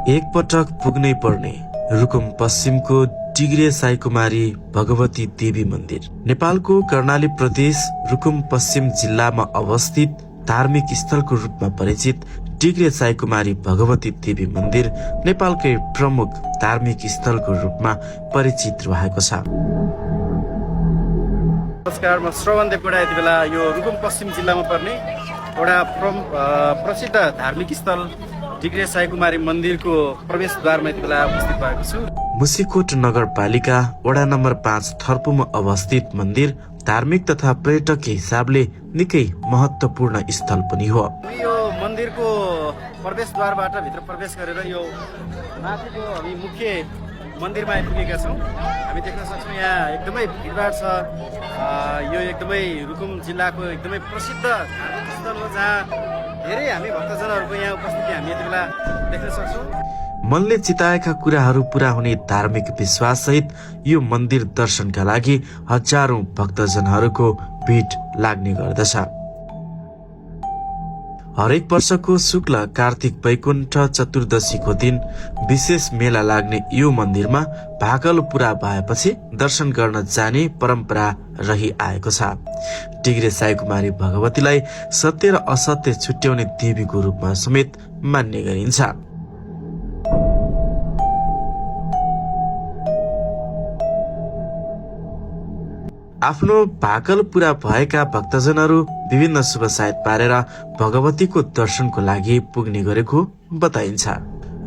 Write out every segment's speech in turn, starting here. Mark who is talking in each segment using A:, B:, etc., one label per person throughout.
A: एकपटक पुग्नै पर्ने रुकुम पश्चिमको टिग्रे साईकुमारी भगवती देवी मन्दिर। नेपालको कर्णाली प्रदेश रुकुम पश्चिम जिल्लामा अवस्थित धार्मिक स्थलको रूपमा परिचित टिग्रे साईकुमारी भगवती देवी मन्दिर नेपालकै प्रमुख धार्मिक स्थलको रूपमा परिचित रहेको छ।
B: नमस्कार, म श्रवण देवकोटा। यति बेला यो रुकुम पश्चिम जिल्लामा पर्ने एउटा प्रसिद्ध धार्मिक स्थल टिग्रे साईकुमारी मन्दिरको प्रवेशद्वारमा यति बेला उपस्थित भएको छु।
A: मुसिकोट नगरपालिका वडा नम्बर 5 थर्पुमा अवस्थित मन्दिर धार्मिक तथा पर्यटकीय हिसाबले निकै महत्वपूर्ण स्थल पनि हो।
B: यो मन्दिरको प्रवेशद्वारबाट भित्र प्रवेश गरेर यो माथिको हामी मुख्य मन्दिरमा आइपुगेका छौँ। हामी देख्न सक्छौँ यहाँ एकदमै भिडभाड छ। यो एकदमै रुकुम जिल्लाको एकदमै प्रसिद्ध धार्मिक स्थल हो जहाँ धेरै हामी भक्तजनहरूको यहाँ उपस्थिति हामी यति बेला देख्न सक्छौँ।
A: मनले चिताएका कुराहरू पूरा हुने धार्मिक विश्वास सहित यो मन्दिर दर्शनका लागि हजारौं भक्तजनहरूको भिड लाग्ने गर्दछ। हरेक वर्षको शुक्ल कार्तिक वैकुण्ठ चतुर्दशीको दिन विशेष मेला लाग्ने यो मन्दिरमा भाकल पूरा भएपछि दर्शन गर्न जाने परम्परा रही आएको छ। टिग्रे साईकुमारी भगवतीलाई सत्य र असत्य छुट्याउने देवीको रूपमा समेत मान्ने गरिन्छ। आफ्नो भाकल पूरा भएका भक्तजनहरू विभिन्न शुभ साइत पारेर भगवतीको दर्शनको लागि पुग्ने गरेको बताइन्छ।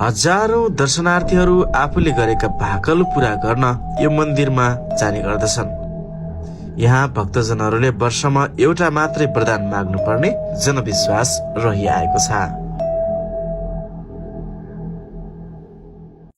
A: हजारौं दर्शनार्थीहरू आफूले गरेका भाकल पूरा गर्न यो मन्दिरमा जाने गर्दछन्। यहाँ भक्तजनहरूले वर्षमा एउटा मात्रै वरदान माग्नुपर्ने जनविश्वास रहिआएको छ।